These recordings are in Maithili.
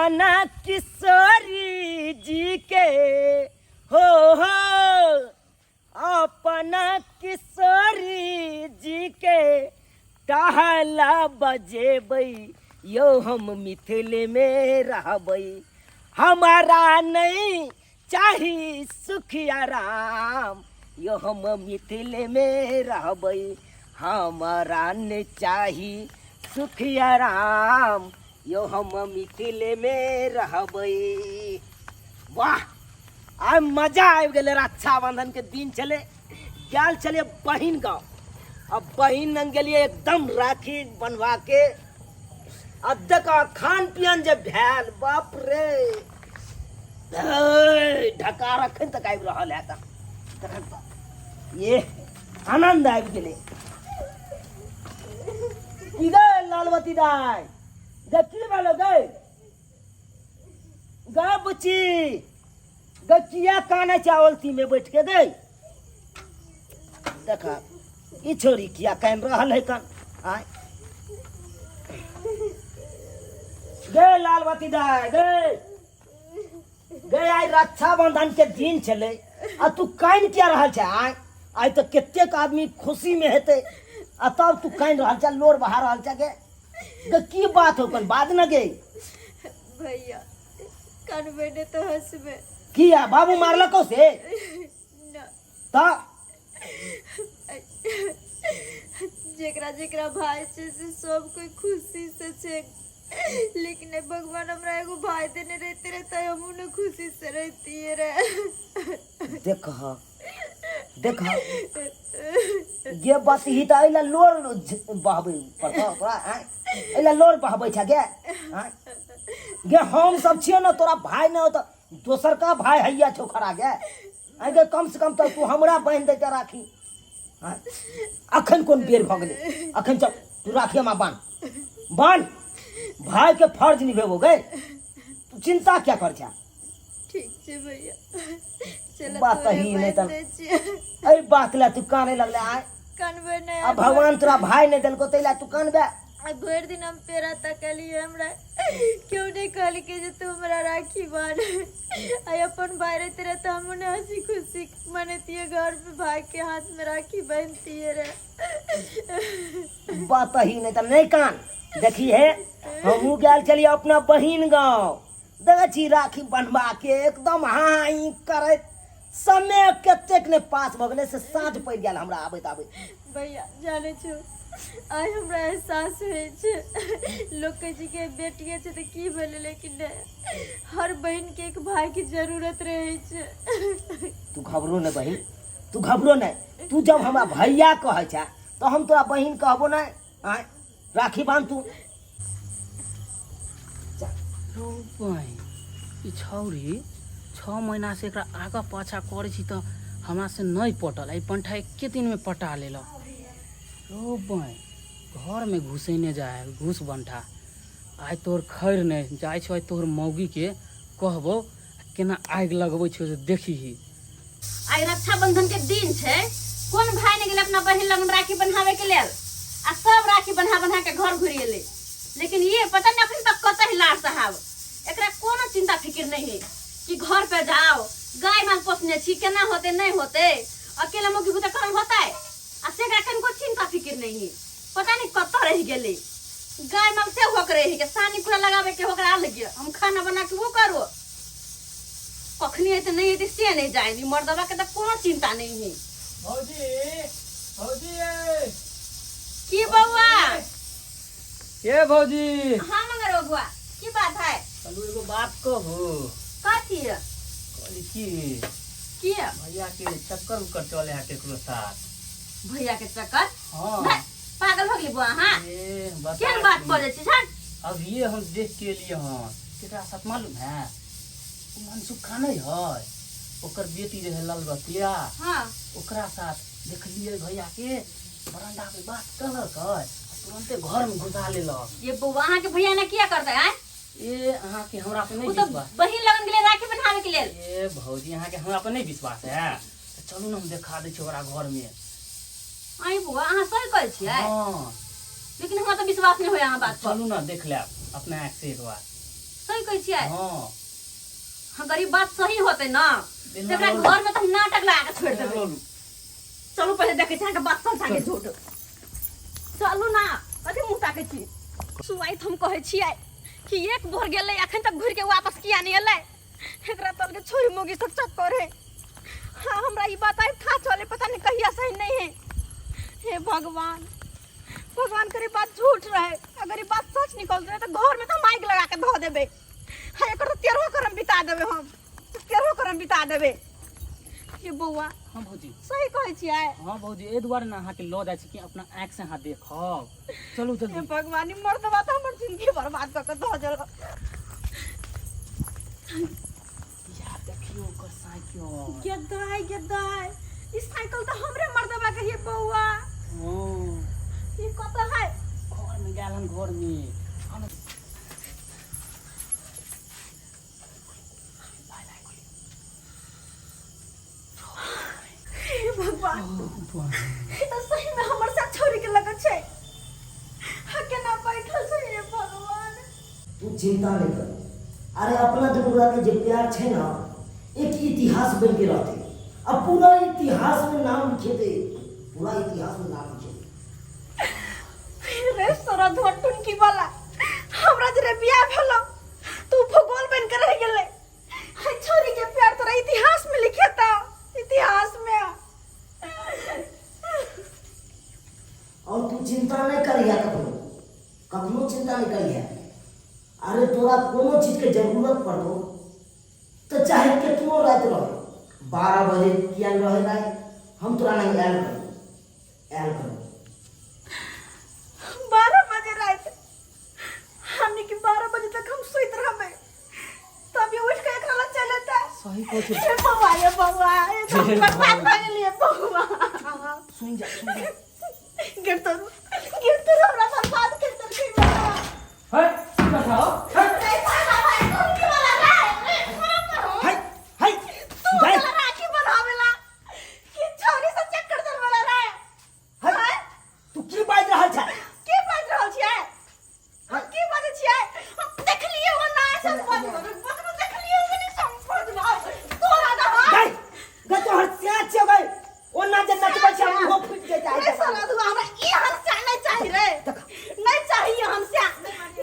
अपना किशोरी जी के हो हो अपना किशोरी जी के टहला बजेबै यौ हम मिथिले में रहबै हमारा नहीं चाही सुखिया राम यो हम मिथिले में रहबै हमारा नहीं चाही सुखिया राम यो हम मिथिले में रहबै। वाह, आइ मजा आबि गेलै। रक्षाबंधन के दिन छलै, गेल छलियै बहिन गाँव आ बहिन लग गेलियै एकदम राखी बनवा के आ देख खान पियन जे भेल, बाप रे, ढकार अखन तक आबि रहल है। तखन तऽ ये आनंद आबि गेलै। की गै लालवती दाइ, गे की भेलो गै? गा बुच्ची गे, किया काने चावल ती में बैठ के गई? देखा ई छोरी किया कान रहल है कान आय गे। लालबती दाय गे, गे आइ रक्षाबंधन के दिन छलै आ तू कान किया रहल छै? आय आइ तऽ कतेक आदमी खुशी में हेतै आ तब तू कान रहल छै, लोर बहा रहल छै। गे गे, की बात हो? कन बाज न गे। भैया, कानबे ने तऽ हंसबे। किया, बाबू मारलको से? ना। तऽ जेकरा जेकरा भाई छै से सब कोई खुशी से छै, लेकिन ए भगवान हमरा एगो भाई देने रहते रहे तऽ हमहूँ ने खुशी से रहतियै रे। देख देख गे, बात ही तऽ एहि ला लोर बहबै पड़तौ तोरा? आँय, एहि ला लोर बहबै छै गे? आँय गे, हम सब छियै ने तोरा। भाय नहि हो तऽ दोसर का भाय हैया छौ खड़ा गे। आँय गे, कम से कम तऽ तू हमरा बान्हि दैते राखी। आँय, अखन कोन बेर भऽ गेलै? अखन चल तू राखी हमरा बान्ह बान्ह, भाय के फर्ज निभेबो गे। तू चिंता क्या कर छा? ठीक छै भैया, चल। बात तोरे ही नहि बान्हि तऽ दै छियै। एहि बात लए तू काने लगले आय? कानबै नहि। आ भगवान तोरा भाय नहि देलको ताहि लए तू कानबे? आ भरि दिन हम पेड़ा तकलियै, हमरा केओ नहि कहलकै जे तू हमरा राखी बान्ह। आइ अपन भाय रहते रहे तऽ हमहूँ ने हँसी खुशी मनैतियै, घर पे भाय के हाथ में राखी बान्हितियै रे। बात ही नहि तऽ नहि कान। देखी हे, हमहूँ गेल छलियै अपना बहिन गाँव, देखै छी राखी बन्हबा के एकदम हाँ ई करैत समय कतेक ने पास भऽ गेलै से साँझ पड़ि गेल हमरा आबैत आबैत। भैया, जानै छौ, आइ हमरा एहसास होइ छै, लोक कहै छै कि बेटिए छै तऽ की भेलै, लेकिन नहि, हर बहिनके एक भायके जरूरत रहै छै। तू घबरो नहि बहिन, तू घबरो नहि। तू जब हमरा भैया कहै छै तऽ हम तोरा बहिन कहबो नहि? आँय, राखी बान्ध तू। रौ बहिन, ई छौरी 6 महीनासँ एकरा आगाँ पाछाँ करै छी तऽ हमरासँ नहि पटल, एहि पंठा एके दिनमे पटा लेलक। रौ बहिन, घरमे घुसेने जाइ हइ, घुस बंठा, आइ तोहर खैर नहि जाइ छौ। आइ तोहर मौगीके कहबौ आ केना आगि लगबै छौ से देखिही। आइ रक्षाबंधन के दिन छै, कोन भाई ने गेलै अपना बहिन लगन राखी बन्हावे के लेल? आ सब राखी बन्हा बन्हा के घर घुरि गेलै, लेकिन ये पता नहीं अखन तक कतऽ है लार साहब। एकरा कोनो चिंता फिक्र नहीं है कि घर पे जाओ, गाय माल पोसने छी, केना होते नहीं होते, अकेला मौगी बुते करल होता है, आ से एकरा कनिको चिंता फिक्र नहीं है। पता नहीं कतऽ रहि गेलै। गाय माल से होक रही के सानी पूरा लगावे के होकरा अलग, हम खाना बना के वो करो। कखनी एते नहीं एते से नहीं जाए नी, मर्दवा के तो कोनो चिंता नहीं है। भौजी, भौजी ए। की बउआ? ए भौजी। हाँ मगर बउआ, की बात है? चलू एगो बात कहू। कथी? कहली की की? भैया के चक्कर उक्कर चले है केकरो साथ? भैया के चक्कर? हाँ। भाई, पागल हो गेली बउआ हाँ? ए बता। केहन बात बजै छी छन? अभिये हम देख के लिए हँ। केकरा साथ मालूम है? ओ मनसुखा नहीं है, ओकर बेटी रहे लालबतिया। हाँ। ओकरा साथ देखलिए भैया के बरंडा पे बात कलक है, तुरंते घर में घुसा लेलक। ये बउआ, अहाँ के भैया ने किया करते हैं? ए अहाँ के हमरा पे नहीं उ तो विश्वास? बहिन लगन गेलै राखी बन्हावे के लेल। ए भौजी, अहाँ के हमरा पे नहीं विश्वास है तऽ चलू ने, हम देखा दै छी ओकरा घर में। आई बउआ, अहाँ सही कहै छियै? हाँ। लेकिन हमरा तऽ विश्वास नहीं होय अहाँ बात पर। चलू ने, देख लेब अपना आँखि से एक बार। सही कहै छियै। हाँ। हाँ, गरीब बात सही होते ना बिना तो एकरा लड़ू। घर में तो हम नाटक लगा के छोड़ देबै। लड़ू। चलू पहिले देखै छी अहाँके बात सच अहाँके झूठ। चलू ना, कथी मुँह ताकै छी? सुआइत हम कहै छियै कि एक भोर गेलै, अखन तक घुरि के वापस किया नहि एलै? एकरा तल के छोरी मोगी सब चक्कर है। हाँ, हमरा ई बात आइ था चले, पता नहीं कहिया सही नहीं है। हे भगवान, भगवान करे बात झूठ रहे, अगर ई बात सच निकल रहे तो घर में तो माइक लगा के धो देबे। हाँ, एकर तो तेरहो करम बिता देबे, हम तेरहो करम बिता देबे। ये बौआ। हाँ भौजी। सही कहै छियै? हाँ भौजी, एहि दुआरे ने अहाँके लऽ जाइ छी कि अपना आँखि से अहाँ देखब। चलू हे जल्दी। भगवान, ई मर्दबा तऽ हमर जिंदगी बर्बाद कऽ के धऽ देलक। यार देखियौ ओकर साइकिल। गेदाय गेदाय, ई साइकिल तऽ हमरे मर्दबा के हे बौआ। हाँ। ई कतऽ है? घर में गेल हन, घर में। हम हे भगवान, ई तऽ सही में हमर साथ छोड़ी के लगत छै। हा, केना बैठल छै, हे भगवान। तू चिंता नहीं कर। अरे अपना दुनू के जे प्यार छै ना, एक इतिहास बन के रहते। अब पूरा इतिहास में नाम लिखेते, पूरा इतिहास में नाम लिखेते। रे सोरा धोआ टुनकी वाला, हमरा जरे बियाह भेलो तू भूगोल बन के रह गेले। हाय, छोरी के प्यार तोरा इतिहास में लिखेता, इतिहास में। और तू चिंता नहीं करिया, कखनो कखनो चिंता नहीं करिया। अरे तोरा कोनो चीज के जरूरत पड़तो तो चाहे केतनो रात रहे, 12 बजे किया रहे रात, हम तोरा नहीं आयल करू, आयल करू। 12 बजे रात, हमनी के 12 बजे तक हम सुइत रहबै, तब ये उठ के एकरा लग चल जेतै। सही कहै छै। हे बौआ, हे बौआ, हे तो हम बर्बाद भऽ गेलियै बौआ। सुनि जा, सुनि जा। गिर तो, गिर तो, हमरा बर्बाद कर देलकै बौआ। है बताओ है। रे बाबा, भाई, टुनकी वाला रे, रे, हाय हाय तू जाय। वाला राखी बनावेला कि छोरी से चक्कर चलवेला रे? हाय। हाय। तू की बाजि रहल छै? की बाजि रहल छियै हम? की बाजै छियै हम? देखलियै ओ ना सब बाजब बकरो, देखलियै ओ नहीं सब बाजब तोरा ना। गई गई, तोहर स्याह छियौ गई, ओना जे नचबै छै मुहो फुटि जेतै। रे साला दुआ, हमरा ई हंस्या नहीं चाहिए रे, नहीं चाहिए हंस्या,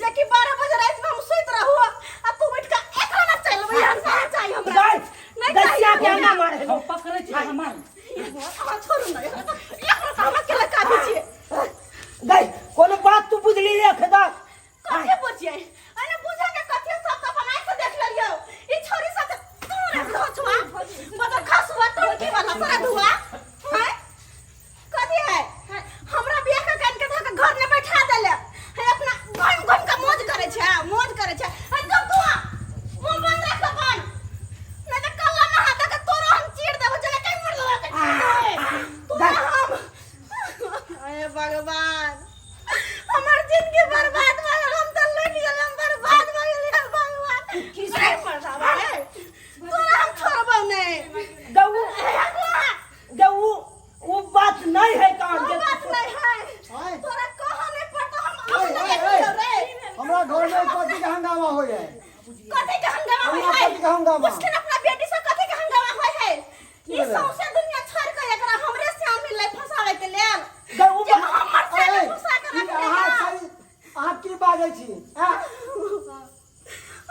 जे कि 12 बजे रात में हम सुइत रहू आ तू बैठ के एकरा ना चलबै। हंस्या नहीं चाहिए हमरा। गई नहीं गई, चाहिए स्याह के हमरा। ना मारे। हम पकड़ै छी हमार। हमरा छोड़ू ना, एकरा तऽ हमरा केला काफी छियै। गई, कोनो बात तू बुझली रे खदा? कथी बुझियै? अरे बुझे के कथी, सब तऽ अपन आँखि से देख लेलियौ। ई छोरी सब तू रे धोछुआ बदल खसुआ टोनकी वाला सारा धुआ हैं, कथी है? हमरा बियाह के कान के धऽ के घर में बैठा देले है, अपना घुमि घुमि के मौज करे छै, मौज करे छै। है जब धुआ मुंह बंद रख अपन, नहीं तऽ कल्ला में हाथ के तोरो हम चीर देबो, जेना कहीं मर लगा के चीर देबो तोरा हम। अरे भगवान, हमर जिंदगी बर्बाद भऽ गेल, हम तऽ लुटि गेल, हम बर्बाद भऽ गेलियै भगवान। की नहीं मरदावा रे, तोरा हम छोड़बौ नहि। गऊ गऊ, वो बात नहीं है कान ओ जे बात नहीं है, आँय? तोरा कहऽ नहि पड़तौ, हम ओए, अपने ओए, देख ओए। लियौ रे। हमरा घर में कथी के हंगामा हो जाए? कथी के हंगामा होय हमरा है? कथी के हंगामा? पुछथिन अपना बेटी से, कथी के हंगामा होय है? ई भेलै? सौंसे दुनिया छोड़ के एकरा हमरे श्याम मिललै फंसाबै के लेल, गऊ जे हमर श्यामी अरे, फंसा के ई रखने अहाँ है। सही, अहाँ की बाजै छी आँय?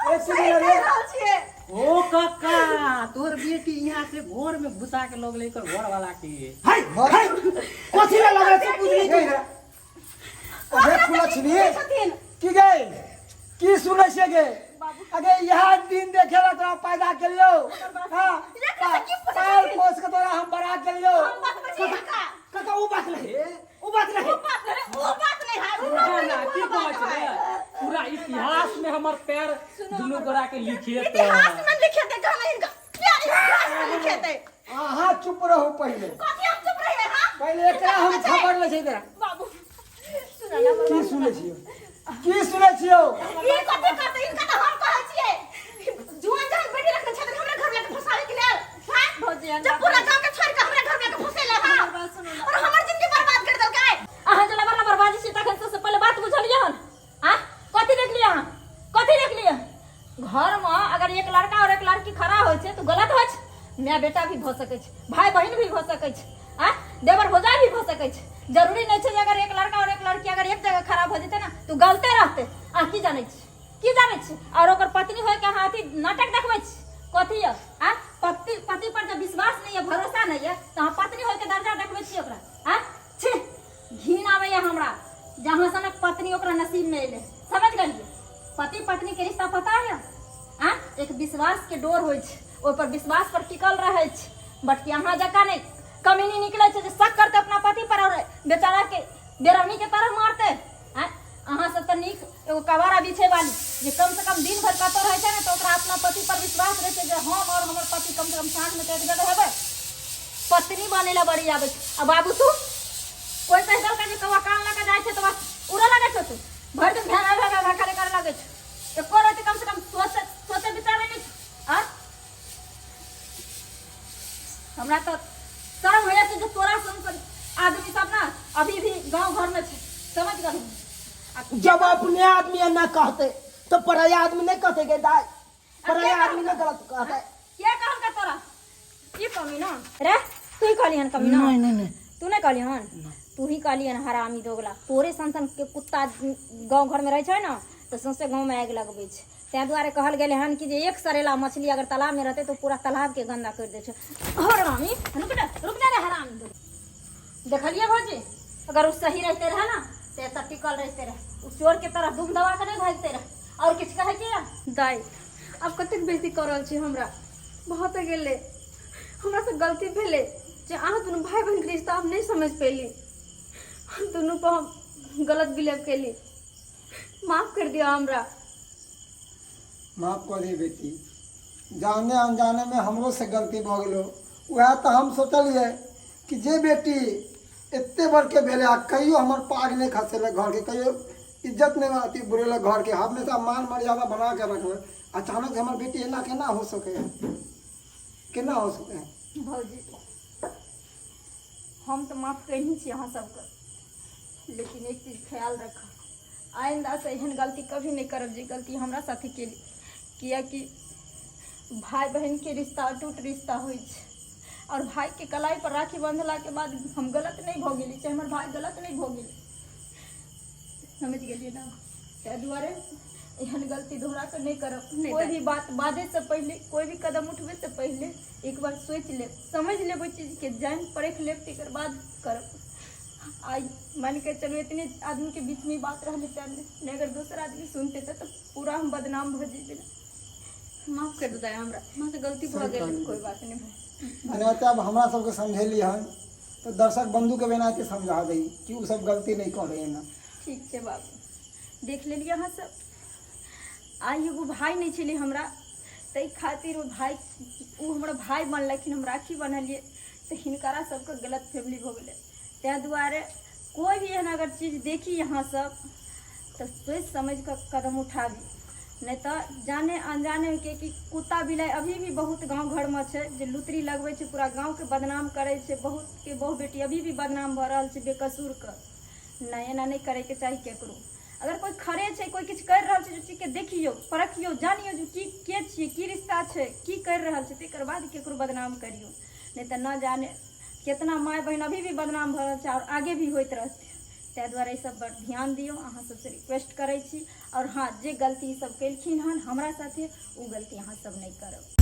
हम ए, सही सुनिए रे। कहि रहल छियै। ओ काका, तोहर बेटी यहाँ से घर में घुसा के लग एकर घर वाला के। हाय हाय, कथी ला लगै छै बुझली गई तू? रे। अरे कुलक्षणी, छथिन। की गई, की सुनै छियै गे? अगे इएह दिन देखे ला तोरा पैदा केलियौ? हाँ, एकरा से की पूछै पाल छथिन? पोस के तोरा हम बड़ा केलियौ। हम बतबै छी काका। काका, वो बात नहीं, वो बात नहीं। ओ बात नहीं, ओ बात नहीं है, ओ बात ना नहीं, ना, की कोनो कहै बात छै है। रे? पूरा इतिहास में हमर पैर दुनू गोरा के लिखे तो इतिहास में लिखे दे गाना, इनका प्यार इतिहास में लिखे दे। अहाँ चुप रहू पहिले। कथी हम चुप रहिए? हाँ, पहिले एकरा हम खबर लै छै तोरा। बाबू, सुन ना। की सुनै छियौ, की सुनै छियौ? ई कथी करतै इनका तऽ हम कहै छियै, जुआन जहन बेटी रखने छथिन हमरा घर लगे फंसावे के लेल। हाँ, भौजी, जब पूरा गांव के छोड़ के हमरा घर लगे फंसेला। हाँ, हमर बात सुनू ना। और हमर जिंदगी बर्बाद कर देलकै। अहाँ जे लबर लबर बाजै छी तखन सबसँ पहिले बात बुझलियै हन? आ कथी देखलियै अहाँ, कथी देखलियै? घर में अगर एक लड़का और एक लड़की खड़ा होइ छै तऽ गलत होइ छै। माय बेटा भी भऽ सकै छै, भाई बहिन भी भऽ सकै छै, आ देवर भौजाई भी भऽ सकै छै। जरूरी नहि छै जे अगर एक लड़का और एक लड़की अगर एक जगह खड़ा भऽ जेतै ने तऽ गलते रहतै। अहाँ की जानै छी, की जानै छी? और ओकर पत्नी होय के अहाँ अथी नाटक देखबै छी कथी यऽ? आ पति पति पर जब विश्वास नहीं है, भरोसा नहीं है, तऽ अहाँ पत्नी होय के दर्जा देखबै छी ओकरा? आ छी, घिन आबैया हमरा जहाँ सनक पत्नी ओकरा नसीब में एलै। समझ गेलियै? पति पत्नी के रिश्ता पता है? आ एक विश्वास के डोर होइ छै, ओहि पर विश्वास पर टिकल रहै छै। बट कि अहाँ जकाँ नहि कमीनी निकलै छै जे शक करतै अपना पति पर और बेचारा के बेरहमी के तरह मारतै। आ अहाँ सब तऽ नीक एगो कबारा बिछै वाली जे कम से कम दिन भरि कतौ रहै छै ने तऽ ओकरा अपना पति पर विश्वास रहै छै जे हम और हमर पति कम से कम साँझ में तऽ एक जगह हेबै। पत्नी बने ला बड़ी आबै छै। आ बाबू तू कोई कहि देलकै जे कौआ कान लऽ के जाइ छै तऽ बस उड़ऽ लगै छौ। तू भरि दिन भै भै भै भै खाली करऽ लगै छौ। एको रति कम से कम सोचे सोचे विचारे नहि छै। आ हमरा तऽ शर्म होइया कि जे तोरा सन सन आदमी सब ना अभी भी गांव घर में छै। समझ गेलहुँ? जब अपने आदमी एना कहते तो पराया आदमी नहीं कहते गे दाई, पराया आदमी नहीं गलत कहते। के कहलकै तोरा की कमीना रे? तू ही कहली हन कमीना? नहीं नहीं नहीं। तू नहीं कहली हन, तू ही कहली हन हरामी दोगला। तोरे सन सन के कुत्ता गांव घर में रहै छै ने तऽ सौंसे गांव में आगि लगबै छै। ताहि दुआरे कहल गेलै हन कि जे एक सरेला मछली अगर तालाब में रहतै तऽ पूरा तालाब के गंदा करि दै छै। हरामी, रुक जा, रुक जा रे हरामी दोगला। देखलियै भौजी, अगर ओ सही रहते रहे ना तऽ एतऽ टिकल रहते रहे, ओ चोर के तरह दुम दबा के नहीं भागते रहे। और किछु कहै के यऽ? दाइ, आब कतेक बेसी कऽ रहल छी हमरा, बहुत गेलै। हमरा से गलती भेलै जे अहाँ दुनू भाई बहिनके रिश्ता हम नहि समझ पेली। हम दुनू पर हम गलत बिहेव केली, माफ कर दियौ हमरा। माफ कऽ दे बेटी, जाने अनजाने में हमरो से गलती भऽ गेलो। वएह तऽ हम सोचलियै कि जे बेटी एते बड़के भेलै आ कहियो हमर पाग नहि खसेलक, घरके कहियो इज्जत नहि अथी बुरेलक, घरके हमेशा मान मर्यादा बना के रखलक, अचानक हमर बेटी एना केना हो सकै है, केना हो सकै है? भौजी, हम तऽ माफ कयने छी अहाँ सबके, लेकिन एक चीज ख्याल रखब, आइंदा से एहन गलती कभी नहि करब जे गलती हमरा साथे केली। कियाकि भाई बहन के रिश्ता अटूट रिश्ता होइ छै और भाई के कलाई पर राखी बंधला के बाद हम गलत नहीं भऽ गेली, चाहे हमर भाई गलत नहीं भऽ गेली। समझ गेलियै ना? ताहि दुआरे एहन गलती दोहरा कऽ नहि करब। नहि। कोई भी बात बाजै से पहिले, कोई भी कदम उठबै से पहिले एक बार सोचि लेब, समझ लेब, ओहि चीजके जानि परखि लेब, तकर बाद करब। आइ मान के चलू इतने आदमी के बीच में ई बात रहलै तेँ नहि, अगर दोसर आदमी सुनते तऽ पूरा हम बदनाम भऽ जेबै। माफ कर दू दाइ हमरा, हमरा से गलती भऽ गेल। कोई बात नहीं भाई। माने आब हमरा सबके समझेली हन तऽ दर्शक बंधुके भी एनाहिते समझा दही कि ओ सब गलती नहि करै एना। ठीक छै बाबू, देख लेलियै अहाँ सब। आइ एगो भाय नहि छलै हमरा, ताहि खातिर ओ भाय ओ हमर भाय बनलखिन, हम राखी बन्हलियै तऽ हिनकरा सबके गलत फैमिली भऽ गेलै। ताहि दुआरे कोइ भी एहन अगर चीज देखी अहाँ सब तऽ सोचि समझि कऽ कदम उठाबी, नहि तऽ जाने अनजाने के कि कुत्ता बिलाइ अभी भी बहुत गाँव घरमे छै जे लुतरी लगबै छै, पूरा गाँवके बदनाम करै छै। बहुतके बहु बेटी अभी भी बदनाम भऽ रहल छै बेकसूरके। नहि, एना नहि करैके चाही केकरो। अगर कोइ खड़े छै, कोइ किछु करि रहल छै, जे चीजके देखियौ, परखियौ, जानियौ जे की के छियै, की रिश्ता छै, की करि रहल छै, तकर बाद केकरो बदनाम करियौ। नहि तऽ न जाने केतना माय बहिन अभी भी बदनाम भऽ रहल छै आओर आगे भी होइत रहतै। ताहि दुआरे एहि सब पर ध्यान दियौ, अहाँ सबसँ रिक्वेस्ट करै छी। आओर हँ, जे गलती ई सब केलखिन हन हमरा साथे, ओ गलती अहाँ सब नहि करब।